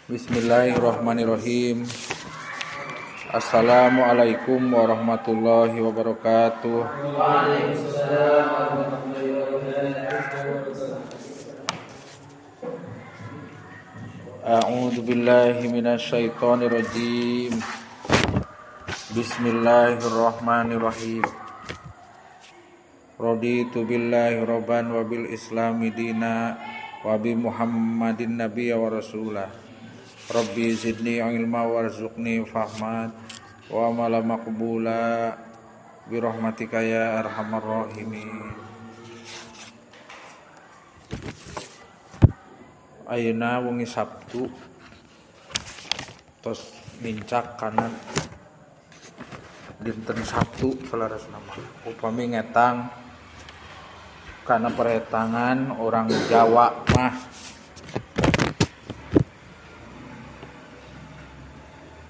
Bismillahirrahmanirrahim. Assalamualaikum warahmatullahi wabarakatuh. Waalaikumsalam warahmatullahi wabarakatuh. A'udzu billahi minasyaitonir rajim. Bismillahirrahmanirrahim. Raditu billahi rabban wa bil islami dina wa bi Muhammadin nabiyya wa rasulah. Rabbi zidni ilma warzuqni fahman wa amala maqbula bi rahmatika ya arhamar rahimin. Ayeuna wengi Sabtu tos nincak kana dinten Sabtu salarasna mah. Upami ngetang kana perhetangan orang Jawa mah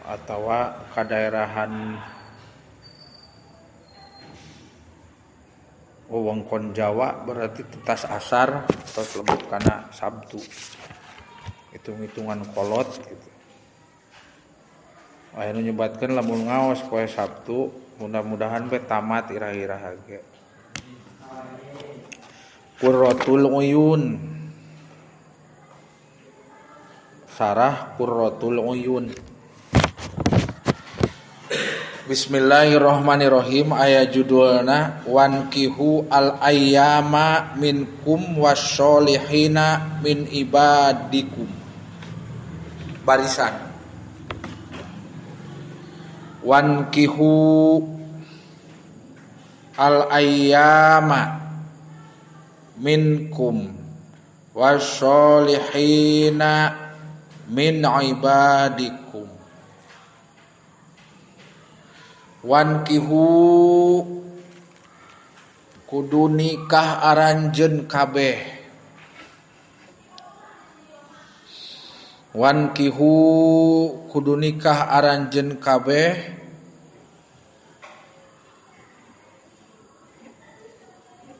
atawa kadaerahan wewengkon Jawa berarti tetas asar tos lebet kana Sabtu, hitung-hitungan kolot gitu. Aya nu nyebatkeun lamun ngaos poe Sabtu mudah-mudahan we tamat ira-ira ge. Qurratul Uyun, Sarah Qurratul Uyun. Bismillahirrahmanirrahim. Aya judulna wankihu al ayyama minkum washolihina min ibadikum. Barisan. Wankihu al ayyama minkum washolihina min ibadikum. Wankihu kudu nikah aranjeun kabeh. Wankihu kudu nikah aranjeun kabeh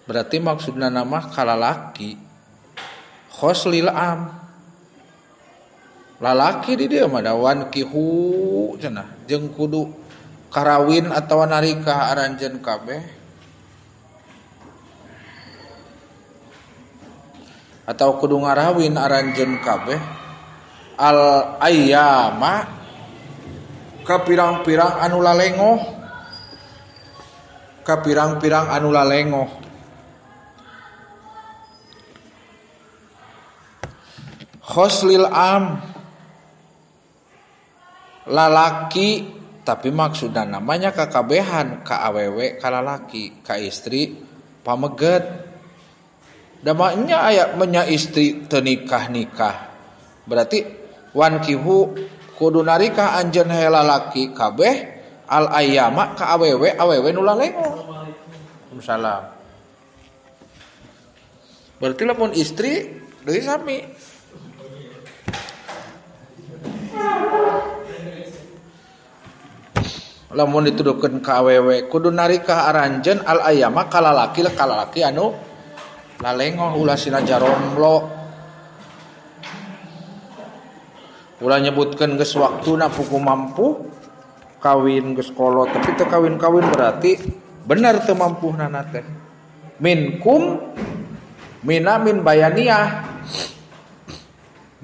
berarti maksudna nama kalalaki khoslil am lalaki di dieu mah da wankihu cenah jeung kudu karawin atau narikah aranjeun kabeh atau kudu ngarawin aranjeun kabeh al ayyama ka pirang-pirang anu lalengoh, ka pirang-pirang anu lalengoh. Khoslil am lalaki tapi maksudna namanya kakabehan ka awewe ka lalaki ka istri pameget. Da nya aya menya istri teu nikah-nikah berarti wankihu kudu narikah anjeun he lalaki kabeh al ayyama ka awewe awewe nu lalengoh. Waalaikumsalam. Berarti lamun istri deui sami. Lamun dituduhkeun ka awewe kudu narikah aranjeun al ayyama ka lalaki ka anu lalengoh ulah sina jaromlo ulah nyebutkeun geus waktuna puku mampu kawin geus kolot tapi teu kawin-kawin berarti bener teu mampuhna teh. Minkum mina min bayaniyah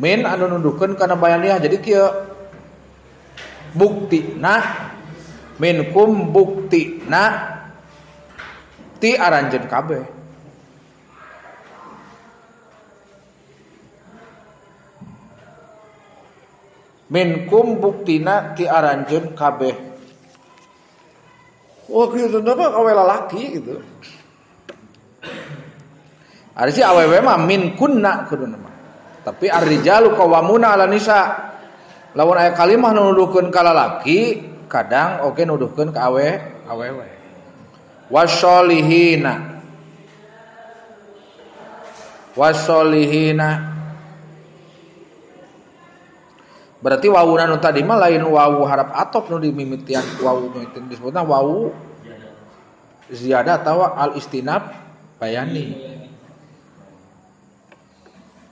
min anu nuduhkeun kana bayaniyah jadi kieu buktina minkum bukti na ti aranjeun kabeh. Minkum buktina ti aranjeun kabeh. Wah kieu mah awe lalaki gitu. Ari si awewe mah min kunna kuduna mah. Tapi ar-rijalu qawwamuna 'ala nisa. Lamun aya kalimah nu nuduhkeun ka lalaki kadang oke nuduhkeun ka awe awewe. Wasolihina wasolihina berarti wawuna nu tadi mah lain wawu harap atop nu dimimitian wawu disebutna wawu ziyadah atawa al istinab bayani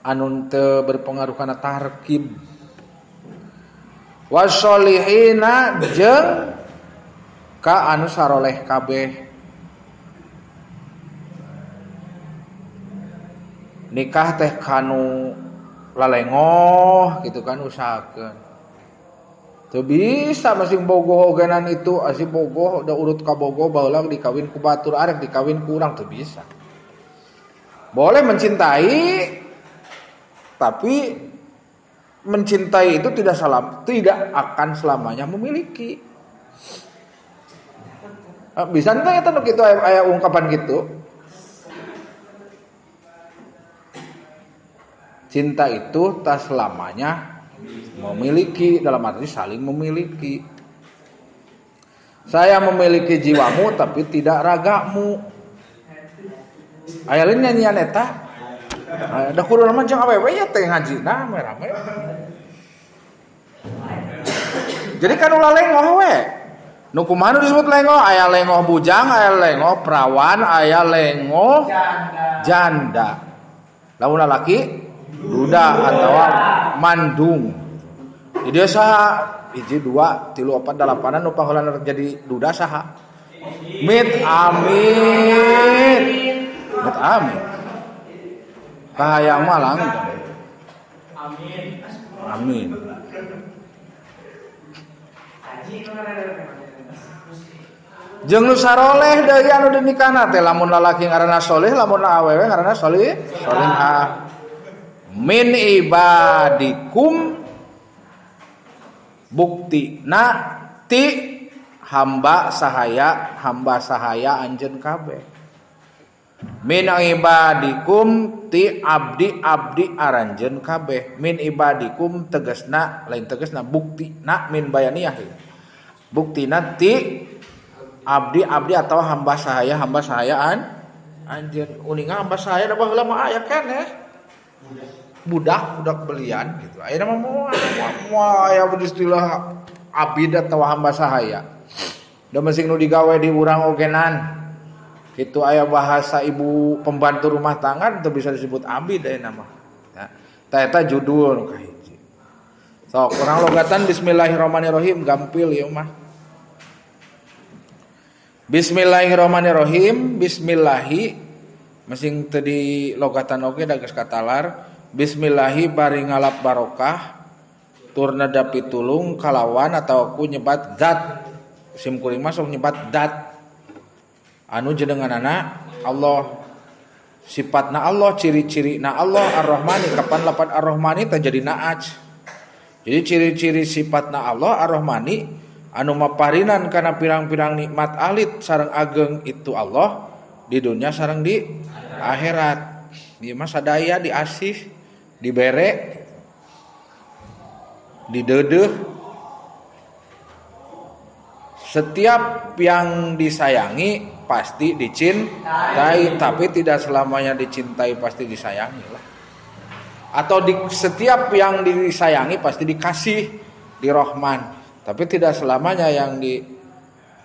anu teu berpengaruh kana tarkib. Wasolihina jeung ka anu saroleh kabeh. Nikah teh kanu lalengoh gitu kan usahakeun. Teu bisa masing bogoh ogenan itu asih bogoh udah urut ka bogoh baheula dikawin ku batur arek dikawin ku urang teu bisa. Boleh mencintai tapi mencintai itu tidak salah, tidak akan selamanya memiliki. Bisa ente eta nu kitu aya ungkapan gitu. Cinta itu tak selamanya memiliki, dalam arti saling memiliki. Saya memiliki jiwamu tapi tidak ragamu. Aya lain nyanyian eta. Da kudu mah jeung awewe ya teh ngajina rame-rame. Jadi kan ulah lengoh we. Nu kumaha nu disebut lengoh? Aya lengoh bujang, aya lengoh perawan, aya lengoh janda. Lamun lalaki duda atau mandung. Jadi saha hiji 2 3 4 8 nu pangheulana jadi duda saha? Mit amit. Mit amit. Kahayang mah langit. Amin. Amin. Jeung nu saroleh deui anu dinikahna teh lamun lalaki ngaranna soleh, lamun awewe ngaranna soleh, solehah. Min ibadikum buktina ti hamba sahaya anjeun kabeh. Min ibadikum ti abdi-abdi aranjeun kabeh. Min ibadikum tegasna lain tegasna buktina min bayaniyah. Buktina ti abdi-abdi atau hamba sahayaan anjeun. Uninga hamba sahaya da baheula mah aya keneh. Budak belian gitu. Ayeuna mah moal aya istilah abid atau hamba sahaya. Da masing nu digawe di urang ogenan. Kitu aya bahasa ibu pembantu rumah tangga teu bisa disebut abid ayeuna mah. Nah, ta eta judul nu kahiji. Sok urang logatan bismillahirrahmanirrahim gampil ieu mah. Bismillahirrahmanirrahim, bismillahi masing teu di logatan oge da geus katalar. Bismillahi bari ngalap barokah tur nedapi tulung kalawan atau ku nyebat zat. Sim kuring mah sok nyebat zat. Anu jenenganana Allah, sifatna Allah, ciri-cirina Allah Ar-Rahmani. Kapan lapan Ar-Rahmani teh jadi naaj. Jadi ciri-ciri sifatna Allah Ar-Rahmani anu maparinan kana pirang-pirang nikmat alit sareng ageng itu Allah di dunia sareng di akhirat. Ieu mah sadaya diasih, dibere, didedeh. Setiap yang disayangi pasti dicintai, tapi tidak selamanya dicintai pasti disayangi lah. Atau setiap yang disayangi pasti dikasih, dirohman. Tapi tidak selamanya yang di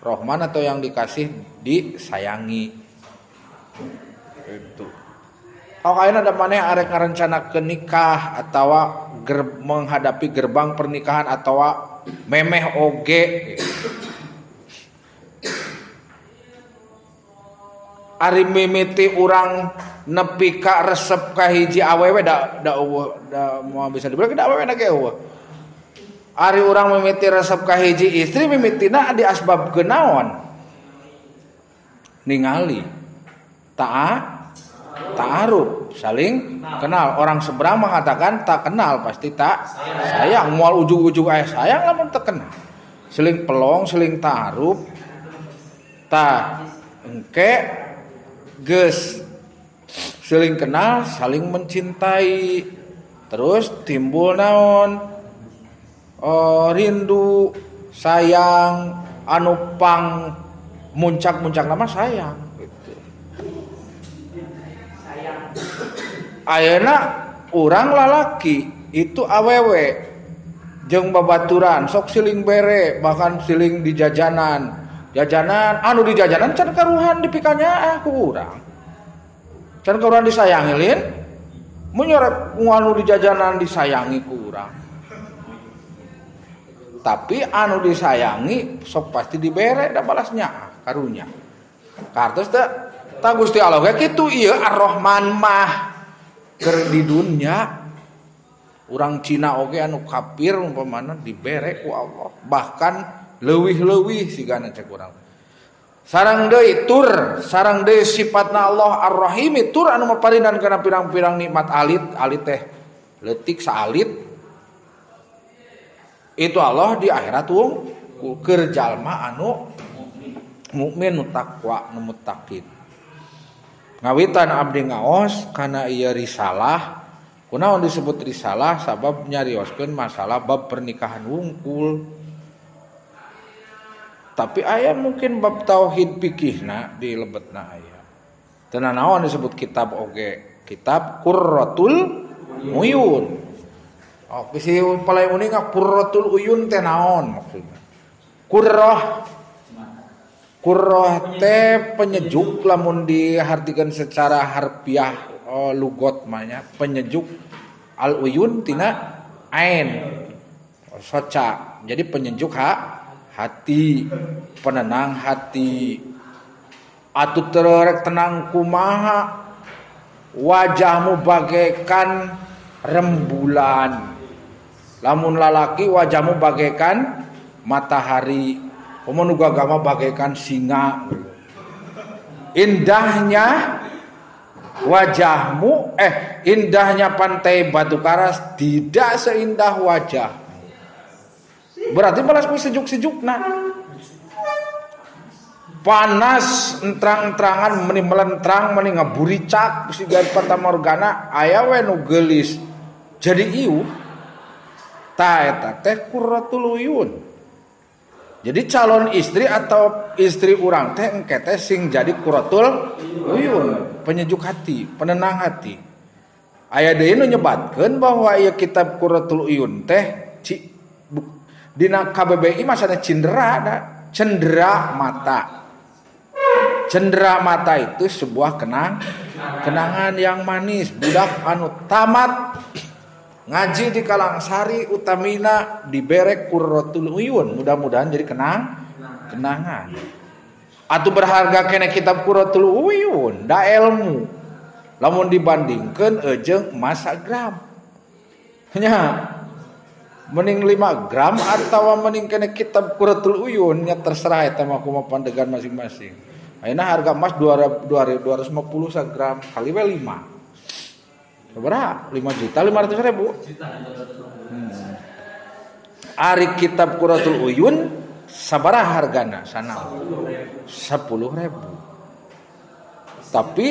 rohman atau yang dikasih disayangi. Itu. Kalau kalian ada maneh arek ngarencanakeun nikah atau menghadapi gerbang pernikahan atau memeh oge gitu. Ari mimiti urang nepi ka resep ka hiji awewe da da da moal bisa dibilang da awewe da ge eueuh. Ari urang mimiti resep ka hiji istri mimitina di asbab naon? Ningali. Ta'aruf, saling kenal. Orang seberang mengatakan tak kenal pasti tak sayang. Moal ujug-ujug aya sayang lamun teu kenal. Seling pelong, seling ta'aruf. Ta engke geus saling kenal, saling mencintai. Terus timbul naon? Oh, rindu, sayang, anu pang muncak-muncak nama sayang gitu. Sayang. Ayeuna urang lalaki itu awewe jeung babaturan sok siling bere, bahkan siling di jajanan. Jajanan anu di jajanan can karuhan dipikanya ku urang. Can karuhan disayangi lin, mun anu di jajanan disayangi ku urang. Tapi anu disayangi sok pasti dibere da balasnya karunya. Kartos teh ta Gusti Allah ge kitu ieu Ar-Rahman mah keur di dunya. Urang Cina oge anu kafir umpamana dibere ku Allah, bahkan leuwih-leuwih sigana cek urang. Sarang deui tur, sarang deui sifatna Allah Ar-Rahim tur anu maparinan kana pirang-pirang nikmat alit, alit teh leutik saalit. Itu Allah di akhirat wong keur jalma anu mukmin nu takwa nu muttaqin. Ngawitan abdi ngaos kana ieu risalah. Kunaon disebut risalah sabab nyarioskeun masalah bab pernikahan wungkul. Tapi aya mungkin bab tauhid fikihna di lebetna aya. Teu naon disebut kitab oge, kitab Qurratul Uyun. Oh, bisi palai uninga Qurratul Uyun teh naon maksudna? Qurrah Qurrah teh penyejuk lamun dihartikeun secara harfiah lugot mah nya penyejuk al uyun tina ain soca. Jadi penyejuk hati, penenang hati. Atuh terek tenang kumaha wajahmu bagaikan rembulan. Lamun lalaki wajahmu bagaikan matahari. Komo nu agama bagaikan singa. Indahnya wajahmu, indahnya pantai Batu Karas tidak seindah wajah. Berarti balas ku sejuk-sejukna. Panas entrang-entrangan meni melentrang meni ngaburicak siga Fata Morgana aya we nu geulis. Jadi ieu ta eta teh Qurratul Uyun. Jadi calon istri atau istri urang teh engke teh sing jadi Qurratul Uyun, penyejuk hati, penenang hati. Aya deui nu nyebatkeun bahwa ieu kitab Qurratul Uyun teh dina KBBI masana cindera da, cendera mata. Cendera mata itu sebuah kenangan yang manis. Budak anu tamat ngaji di Kalangsari utamina dibere Qurratul Uyun, mudah-mudahan jadi kenangan. Atuh berharga kene kitab Qurratul Uyun, da ilmu. Lamun dibandingkeun jeung emas sagram. Nya mending 5 gram atau mending kene kitab Qurratul Uyun nya terserah eta mah kumaha pandegan masing-masing. Ayeuna harga emas 250 sagram kali we 5. Berapa? 5.500.000. Ari kitab Qurratul Uyun sabaraha hargana sana? 10.000. Tapi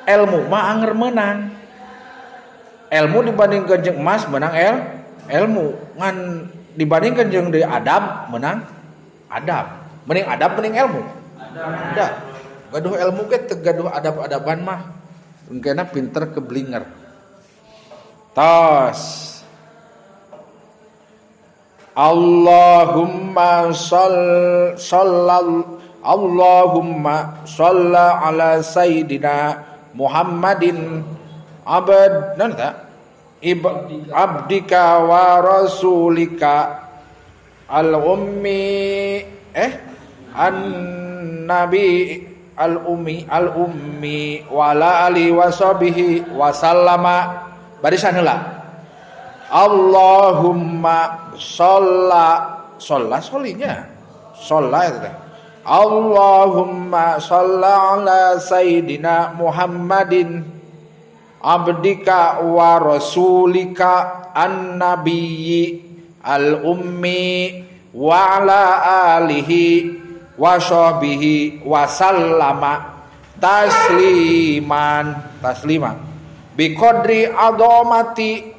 ilmu mah anger menang. Ilmu dibandingkeun jeung emas menang ilmu, ngan dibandingkeun jeung deui adab menang adab. Mending adab mending ilmu. Adab. Gaduh ilmu ge teu gaduh adab-adaban mah. Engkena pinter keblinger. Tos. Allahumma Allahumma sholli ala sayyidina Muhammadin abd abdika wa rasulika al-ummi an-nabi al-ummi al-ummi wa ala alihi washabihi wa sallama. Barisan heula. Allahumma sholla sholinya sholla itu teh. Allahumma sholli ala sayyidina Muhammadin abdika wa rasulika an-nabiyyi al-ummi wa ala alihi wa sahbihi wa sallama tasliman taslima biqadri adamati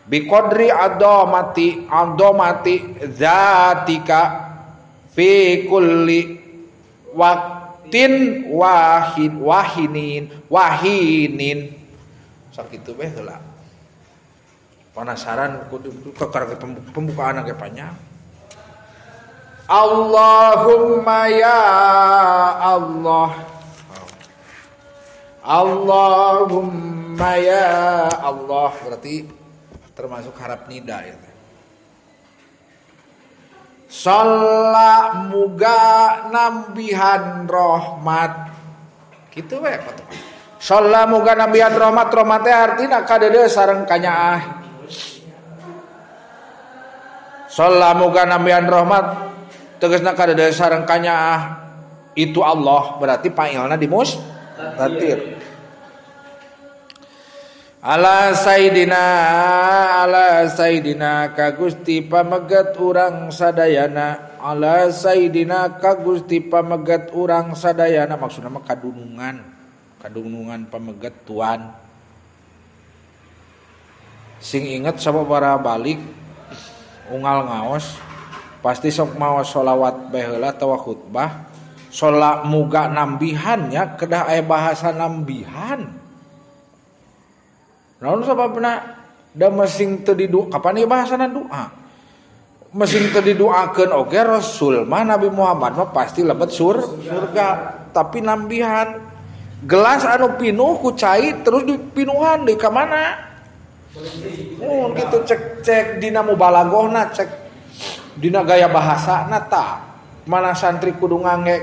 biqadri adamati adamati zatika fi kulli waqtin wahid wahinin wahinin. Sakitu bae heula. Penasaran kudu kakara pembukaan ge panjang. Allahumma ya Allah, Allahumma ya Allah, berarti termasuk harap nida ya. Sholla muga nambihan rahmat. Kitu we patokan. Sholla muga nambihan rahmat, rahmat teh artina kadeudeung sareng kanyaah. Sholla muga nambihan rahmat tegasna kadeudeung sareng kanyaah itu Allah, berarti fa'ilna di mustatir. Ala sayyidina ka Gusti pamegat urang sadayana, ala sayyidina ka Gusti pamegat urang sadayana, maksudna mah kadunungan, kadunungan pamegat tuan. Sing inget sama para balik unggal ngaos pasti sok maos sholawat bae heula atawa khutbah. Sholat muga nambihannya kedah aya bahasa nambihan. Naon sababna da mesing teu didu kapan ieu bahasana doa. Mesing teu didoakeun oge Rasul mah Nabi Muhammad mah pasti lebet surga, tapi nambihan gelas anu pinuh ku cai terus dipinuhan deui ka mana? Oh gitu cek dina mubalaghahna, cek dina gaya bahasana tah. Mana santri kudu ngangge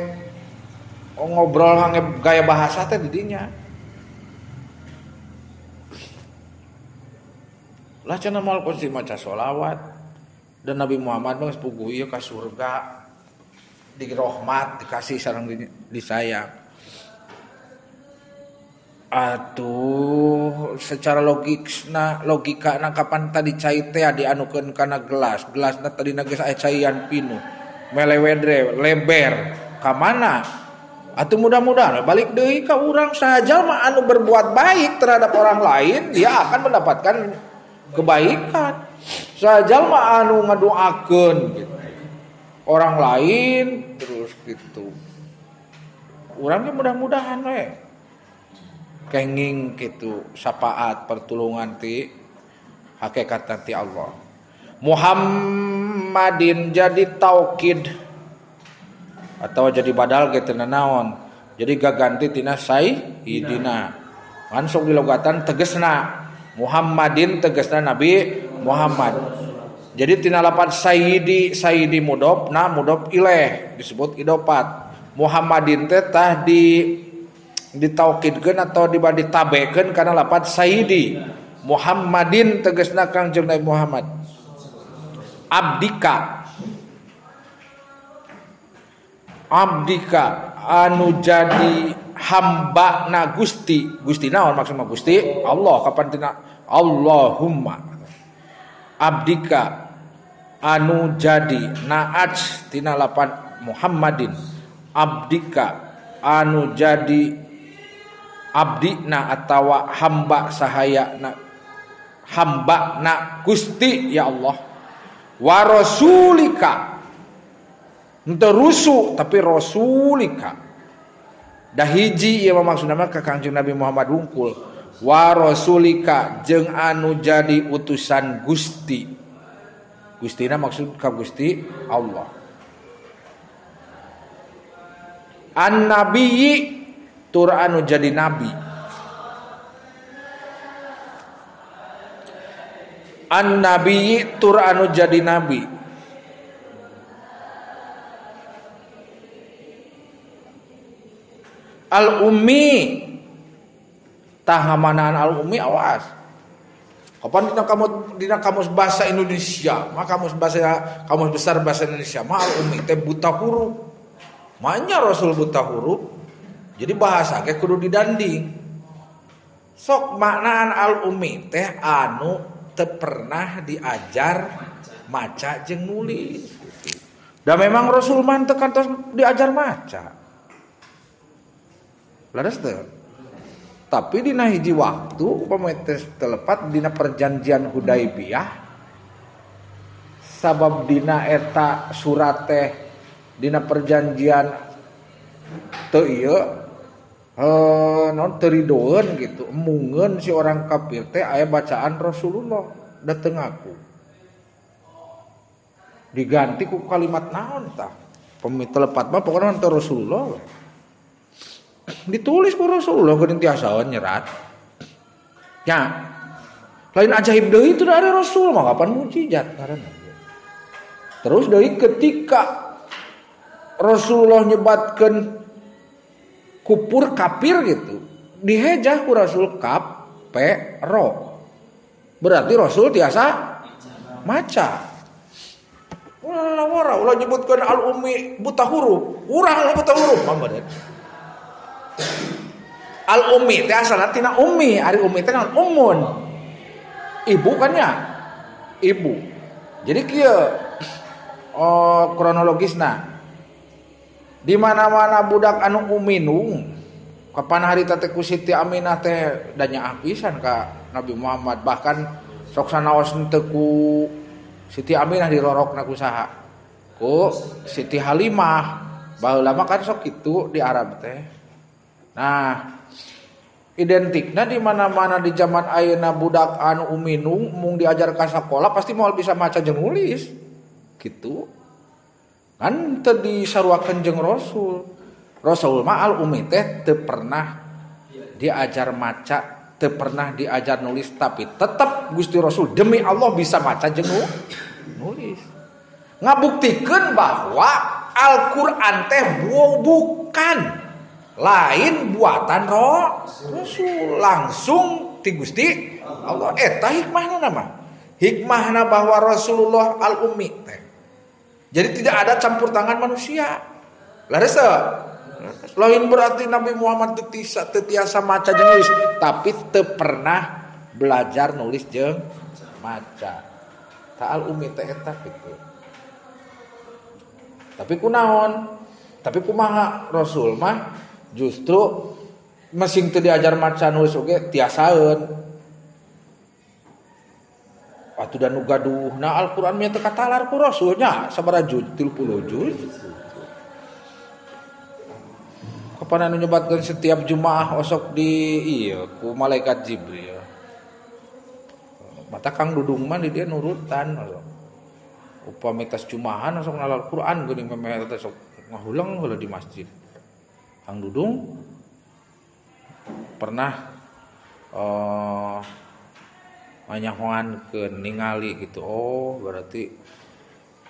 ngobrol ngangge gaya bahasa teh di dinya. Lah cenah moal kunci maca sholawat dan Nabi Muhammad mah geus puguh ieu ka surga dirohmat dikasih sareng disayang. Atuh secara logisna logikana kapan tadi cai teh dianukeun kana gelas, gelasna tadina geus aya caian pinuh. Melewedre leber ka mana? Atuh mudah-mudahan balik deui ka urang saja mah anu berbuat baik terhadap orang lain dia akan mendapatkan kebaikan. Saja mah anu ngadoakeun gitu. Orang lain terus gitu. Urang ge mudah-mudahan we kenging gitu syafaat pertulungan ti hakikat ti Allah. Muhammadin jadi taukid atau jadi badal gitu naon. Jadi gaganti tina sayyidina. Langsung dilogatan tegesna Muhammadin tegesna Nabi Muhammad. Jadi tina lapan sayyidi, sayyidi mudhof na mudhof ilaih disebut idopat. Muhammadin teh tah di ditaukidkeun atau ditabekeun kana lapan sayyidi. Muhammadin tegesna Kangjeng Nabi Muhammad. Abdika, abdika anu jadi hamba na Gusti, Gusti naon maksudna Gusti Allah kapan tina Allahumma. Abdika anu jadi naaj tina lapan Muhammadin. Abdika anu jadi abdina atawa hamba sahaya na hamba na Gusti ya Allah. Wa rasulika henteu rusu tapi rasulika dah hiji ieu mah maksudna mah ka Kangjeng Nabi Muhammad wungkul. Wa rasulika jeung anu jadi utusan Gusti, Gustina maksud ka Gusti Allah. An nabiyyi tur anu jadi nabi. An nabiyyi tur anu jadi nabi. Al ummi tah ngamanaan al ummi awas. Kapan dina kamus bahasa Indonesia, mah kamus bahasa kamus besar bahasa Indonesia mah al ummi teh buta huruf. Manya Rasul buta huruf. Jadi bahasa ge kudu didanding. Sok maknaan al ummi teh anu teu pernah diajar maca jeung nulis gitu. Da memang Rasul mah teu kantos diajar maca. Leres teu? Tapi dina hiji waktu upama teh telepat dina perjanjian Hudaibiyah sabab dina eta surat teh dina perjanjian teu ieu non teu ridoeun gitu, emungeun si orang kafir teh aya bacaan Rasulullah dateng aku. Diganti ku kalimat naon tah? Pemi telepat mah pokona teu Rasulullah. Ditulis ku Rasulullah geuning tiasaeun nyerat. Ya. Lain ajaib deui itu dari Rasul mah kapan mukjizat ngaranna. Terus dari ketika Rasulullah nyebatkeun kupur kafir gitu, dihejah ku Rasul kap p ro. Berarti Rasul tiasa maca. Ulah wara ulah nyebutkeun al ummi buta huruf. Urang buta huruf mah. Al ummi teh asalna tina ummi, ari ummi teh naon? Ummun. Ibu kan ya? Ibu. Jadi kieu kronologisna. Di mana-mana budak anu uminung, kapan hari teh ku Siti Aminah teh da nyaah pisan ka Nabi Muhammad, bahkan sok sanaos teu ku Siti Aminah dirorokna ku saha? Ku Siti Halimah. Baheula mah kan sok kitu di Arab teh. Nah, identikna di mana-mana di zaman ayeuna budak anu uminung mung diajar ka sakola pasti moal bisa maca jeung nulis. Gitu. Kan teu disaruakeun jeung Rasul. Rasul mah al umi teh teu pernah diajar maca, teu pernah diajar nulis, tapi tetap Gusti Rasul demi Allah bisa maca jeung nulis. Ngabuktikeun bahwa Al-Qur'an teh bukan lain buatan Rasul, langsung ti Gusti Allah. Eta hikmahna mah. Hikmahna bahwa Rasulullah al-ummi teh. Jadi tidak ada campur tangan manusia. Laras teu? Lain berarti Nabi Muhammad teu tiasa maca jeung nulis, tapi teu pernah belajar nulis jeung maca. Ta'al ummi teh eta kitu. Tapi kunaon? Tapi kumaha Rasul mah justru masing teu diajar maca nulis oge tiasaeun. Atuh da nu gaduhna Al-Qur'an nya teu katalar ku Rasulnya sabaraha juz? 30 juz. Kapan anu nyebatkeun setiap Jumaah osok di ieu ku malaikat Jibril. Mata Kang Dudung mah di dia nurutan osok. Upami tas Jumahan osok nalal Qur'an geuning memeh teh sok ngahulang heula di masjid. Kang Dudung pernah manyahoankeun ningali gitu. Oh, berarti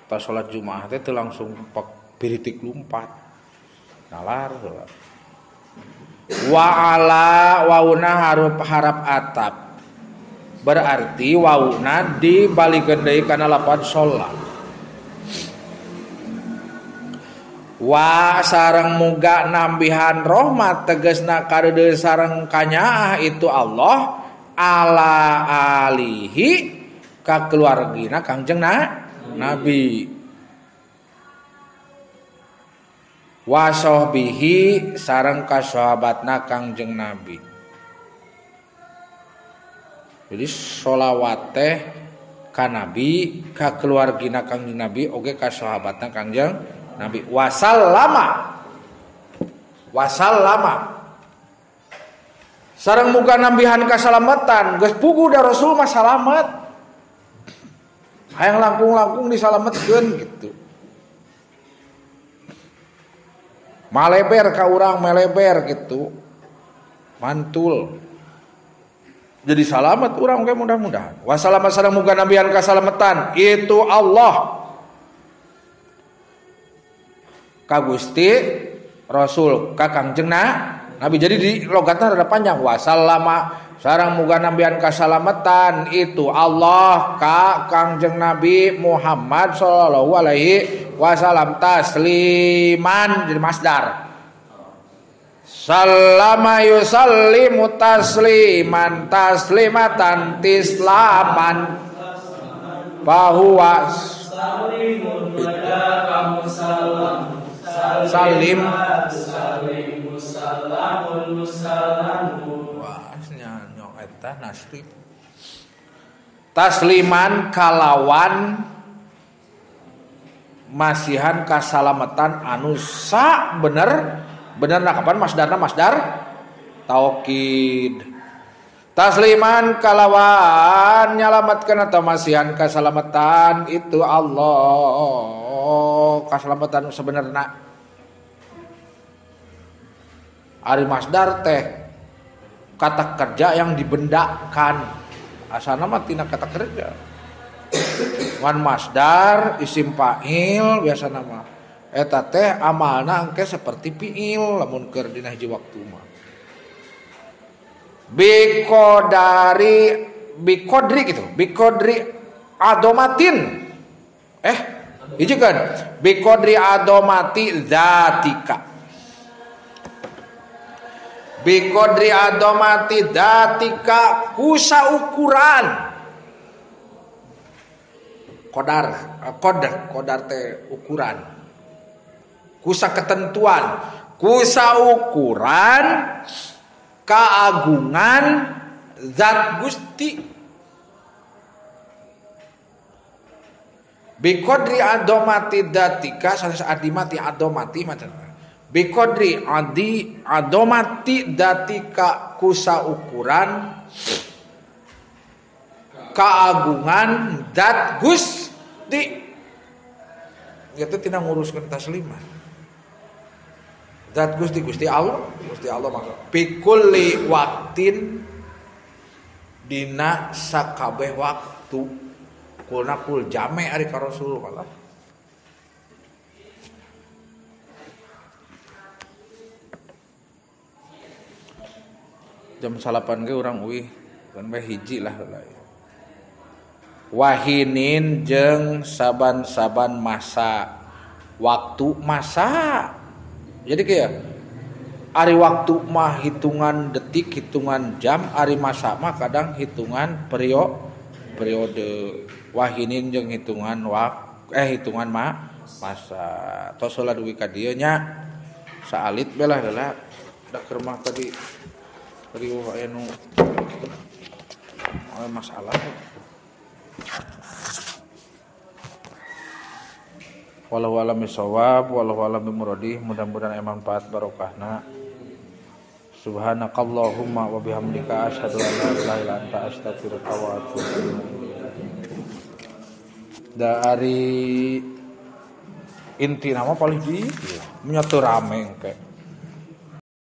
tas salat Jumaah teh teu langsung pak piritik lumpat. Nalar heula. Wa ala wauna harap atap. Berarti wauna dibalikeun deui kana lapan sholat. Wa sareng muga nambihan rahmat tegasna kadeudeuh sareng kanyaah itu Allah ala alihi ka keluargina Kangjeng Nabi. Wa sahbihi sareng ka sahabatna Kangjeng Nabi. Jadi sholawat teh ka Nabi, ka keluargina Kangjeng Nabi oge ka sahabatna Kangjeng Nabi. Wasallama. Wasallama. Sareng muga nambihan kasalamatan, geus puguh da Rasul mah salamet. Hayang langkung-langkung disalametkeun gitu. Maleber ka urang meleber gitu. Mantul. Jadi salamet urang oge mudah-mudahan. Wasallama sareng muga nambihan kasalamatan itu Allah. Ka Gusti Rasul ka Kangjeng Nabi. Jadi di logatna rada panjang. Wasallama sareng muga nambihan kasalamatan itu Allah ka Kangjeng Nabi Muhammad sallallahu alaihi wasallam tasliman jadi masdar. Sallama yusallimu tasliman taslimatan tislaman bahwa salim tasliman kalawan masihan kasalamatan anu sa bener bener nah kapan masdarna masdar taukid tasliman kalawan nyalamatkan atau masihan kasalamatan itu Allah kasalamatan sebenarnya ari masdar teh kata kerja yang dibendakan asana mah tina kata kerja. Ngan masdar isim fa'il biasa nama. Eta teh amalna engke seperti fi'il lamun keur dina hiji waktu mah. Biqadari biqadri gitu. Biqadri adomatin. Hiji kan biqadri adomati dzatika. Biqadri adomati dzatika kusa ukuran. Qadar, qadar, qadar teh ukuran. Kusa ketentuan, kusa ukuran keagungan zat Gusti. Biqadri adomati datika sanes adimati adomati macam. Biqadri adi adomati datika kusa ukuran keagungan zat Gusti. Itu tidak nguruskan taslimah. Zat Gusti, Gusti Allah, Gusti Allah maksud. Bikulli waktin dina sakabeh waktu. Kulna kul jame ari ka Rasul malah. Jam 9 ge urang uih, kan we hiji lah heula. Wahinin jeung saban-saban masa. Waktu masa. Jadi kayak ari waktu mah hitungan detik, hitungan jam, ari masa mah kadang hitungan periode. Wahinin jeung hitungan hitungan mah masa. Tos heula dugi ka dieu nya. Saalit belah heula da keur mah tadi riuh aya nu masalah. Wallahu a'lam bishawab, wallahu a'lam bimuradi. Mudah-mudahan manfaat barokahna. Subhanakallahumma wa bihamdika asyhadu an la ilaha illa anta astaghfiruka wa atubu ilaik. Dari inti nama paling di menyatu rame engke.